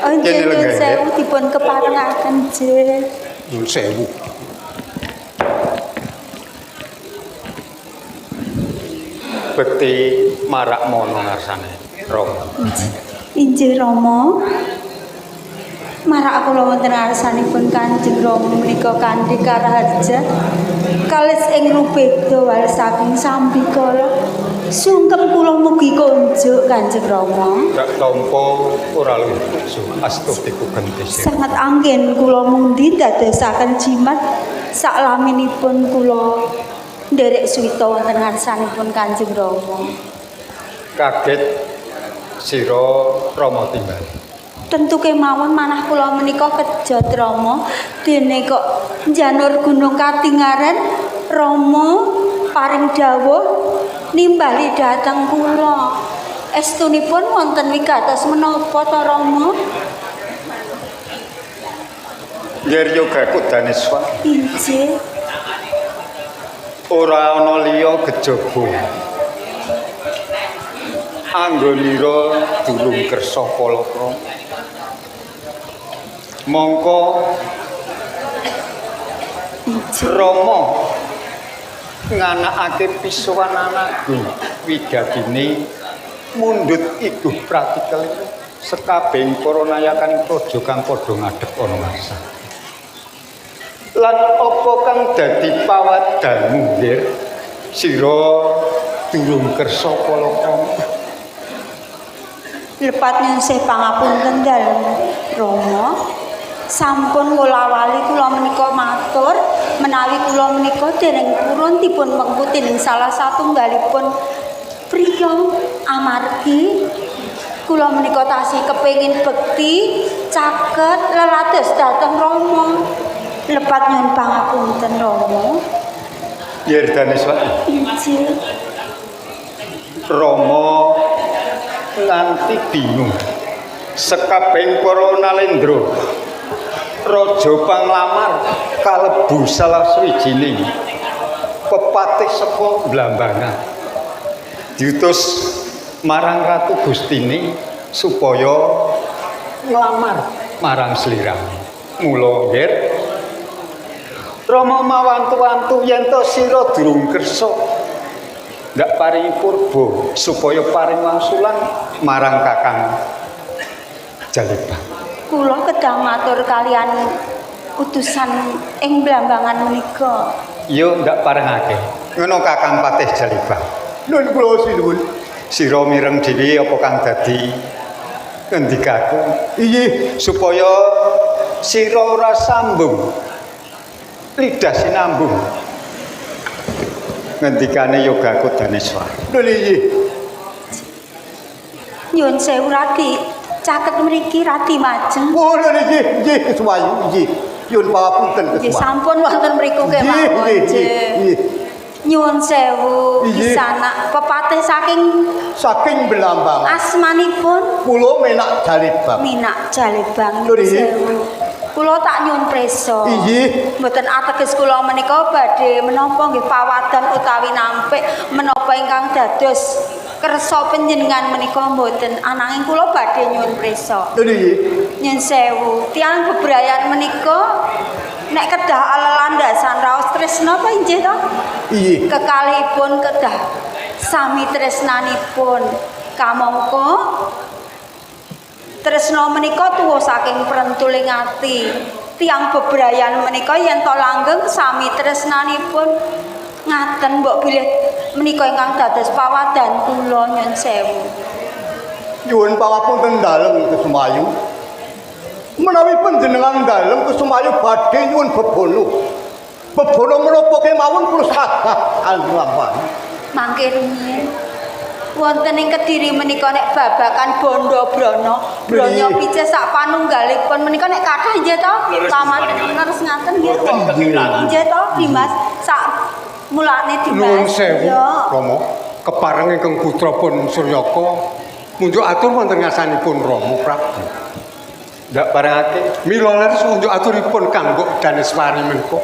Oh, Kene nyuwun lenggah. sewu dipun keparengaken nggih. Nyuwun sewu. Bekti marak mono ngarsane Rama. Injih Rama. Marak kula wonten ngarsanipun Kanjeng Rama menika kanthi karaharja kalis ing rubeda wal saking sambikala. Sungkem kula mugi konjuk Kanjeng Rama. Dak tampa ora luwih astuti ku genti sira. Sangat anggen kula mundi dadosaken jimat saklaminipun kula nderek suwita wonten ngarsanipun Kanjeng Rama. Kaget sira Rama timbal. Tentu kemawon manah kula menika kejot Rama, dene kok njanur gunung katingaren Rama paring dawuh nimbali dhateng kula. Estunipun wonten wigatos menapa ta Rama? Yer yogaku Daneswa. Injih. Ora ana liya kejaba anggonira durung kersa palakrama. Mongko Rama nganakake pisuwan anakku wigatine mundhut iguh pratikel sekabehing para nayakaning praja kang padha ngadhep ana ngarsa. Lan apa kang dadi pawadanmu nggir sira durung kersa palakrama? Lepat nyuwun pangapunten dalem Rama. Sampun kula-wali kula menika matur menawi kula menika dereng purun dipun pengku dening salah satunggalipun priya amargi kula menika tasih kepengin bekti caket lelados dhateng Rama. Lepat nyuwun pangapunten Rama. Yer Daneswari. Injih. Rama nganti bingung. Sekabehing para nalendra raja panglamar kalebu salah sawijining pepatih saka Blambangan. Diutus marang Ratu Gustini supaya nglamar marang sliramu. Mula nggir Rama mawantu-wantu yen to sira durung kersa ndak paringi purba supaya paring wangsulan marang Kakang Jalibang. Kula kedah matur kalian utusan ing Blambangan menika. Yo ndak parengake. Ngono Kakang Patih Jalibang. Nun kula sinuwun. Sira mireng dhewe apa kang dadi ngendikaku? Inggih, supaya sira ora sambung lidah sinambung. Ngendikane yogaku Daneswara. Nun inggih. Nyuwun sewu radi caket mriki radi majeng. Oh, nun inggih, inggih kesuwayu inggih. Nyuwun pangapunten Nggih kesuwayu. sampun wonten mriku kemawon. Nggih, nggih. Nyuwun sewu kisanak pepatih saking saking Blambangan. Asmanipun kula Minak Jalibang. Minak Jalibang nyuwun sewu. Kula tak nyuwun prisa. Inggih. Mboten ateges kula menika badhe menapa nggih pawadan utawi nampik menapa ingkang dados kersa panjenengan menika mboten, ananging kula badhe nyuwun prisa. Nggih. Nyuwun sewu, tiyang bebrayan menika nek kedah lelandasan raos tresna apa inggih to? Inggih. Kekalihipun kedah sami tresnanipun. Kamangka tresna menika tuwa saking prentuling ati. Tiyang bebrayan menika yen to langgeng sami tresnanipun. Ngaten mbok bilih menika ingkang dados pawadan kula nyuwun sewu. Nyuwun pangapunten dalem Kesumayu. Menawi panjenengan dalem Kesumayu badhe nyuwun bebono. Bebono menapa kemawon kula saged nglampahi. Mangke rumiyin wonten ing Kediri menika nek babakan bondo brana, brana pice sak panunggalipun menika nek kathah nggih to? Paman leres ngaten nggih. Nggih to, Dimas? Sak mulane Dimas. Nuwun sewu, Rama. Kepareng ingkang putra pun Suryaka munjuk atur wonten ngarsanipun Rama Prabu. Ndak parengake. Mila leres unjuk aturipun kanggo Daneswari menika.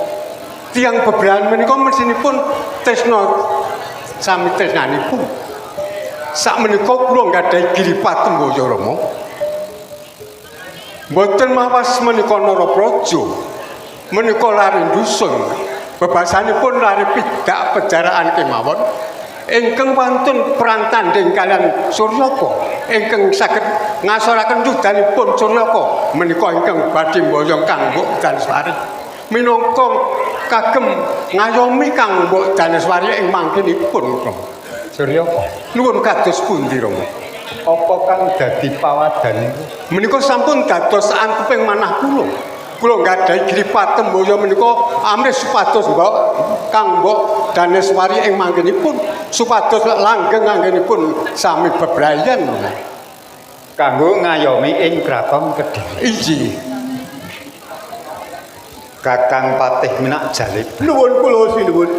Tiyang bebrayan menika mesinipun tresna sami tresnanipun. Sak menika kula nggadahi giri patemboya Rama. Mboten mawas menika Narapraja, menika lare dusun. Bebasanipun lare pidak pejaraan kemawon ingkang wantun perang tanding kalian Suryaka ingkang saged ngasoraken yudanipun Suryaka menika ingkang badhe mboyong Kang Mbok Daneswari minangka kagem ngayomi Kang Mbok Daneswari ing mangkinipun. Suryaka, Nuwun kados pundi Rama? Apa kang dadi pawadan iku? Menika sampun dados anteping manah kula. Kula nggadahi gripa temboyo menika amrih supados Mbok Kang Mbok Daneswari ing manggenipun supados langgeng anggenipun sami bebrayan. Kanggo ngayomi ing kraton Kediri. Inggih. Kakang Patih Minak Jalib Nuwun kula sinuwun.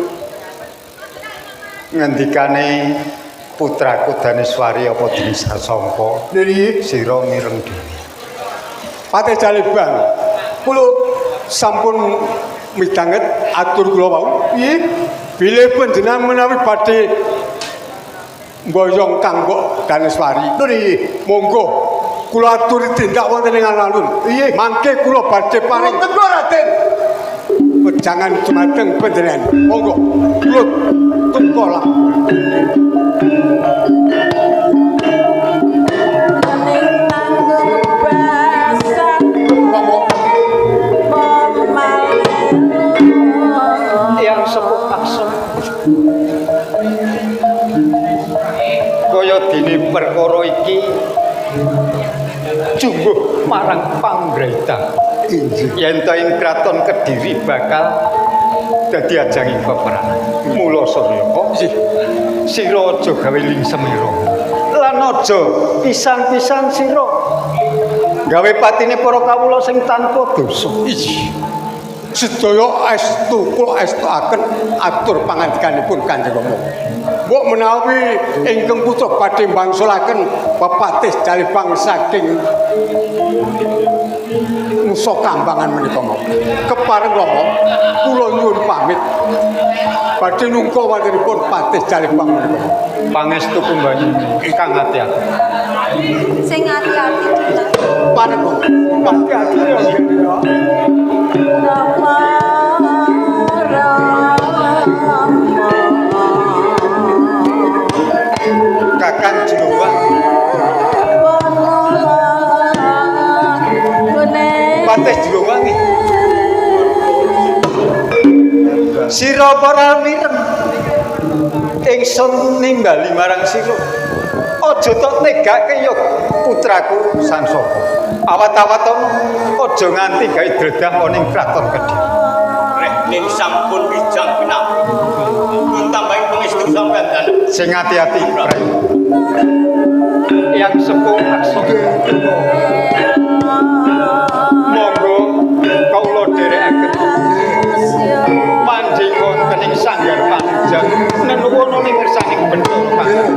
Ngendikane putraku Daneswari apa dene sasangka Nggih, sira mireng dhewe. Patih Jalibang, kula sampun midhanget atur kula wau. Nggih. Bilih panjenengan menawi badhe mboyong Kang Mbok Daneswari. Nggih. Monggo kula aturi tindak wonten ing alun-alun. Nggih. Mangke kula badhe paring Tegur Raden. wejangan dumateng panjenengan. Monggo kula tunggu lah. Ning tanggung basah Yang sepuh aksa kaya dene perkara iki jumbuh marang panggraita. Inggih. Yen to ing kraton Kediri bakal dadi ajanging peperangan. Mula Suryaka, Nggih. sira aja gawe lingsemira. Lan aja pisan-pisan sira gawe patine para kawula sing tanpa dosa. Inggih. Sedaya estu kula estuaken atur pangandikanipun Kanjeng Rama. Mbok menawi ingkang putra badhe mbangsulaken pepatih Jalibang saking Nusa Kambangan menika mawon. Kepareng Rama, kula nyuwun pamit. Badhe nungka wontenipun Patih Jalibang menika. Pangestu kumbanyu kang ati-ati. Sing ati-ati dinten. Pareng Rama. Ati-ati ya. Rama Rama. Kakang Juluwang, Patih Juluwangi. Sira para mireng. Ingsun nimbali marang sira. Aja tok tegake ya putraku Sangsaka. Awat-awat aja nganti gawe dredah ana ing kraton Kediri. Reh ning sampun wijang pinampi. Pun tambahi pangestu sampeyan dalem. Sing ati-ati, Prai. Yang sepuh aksa. Monggo kawula dherekaken manjing wonten ing sanggar panujan nenuwun ing ngersaning Bathara Pangeran.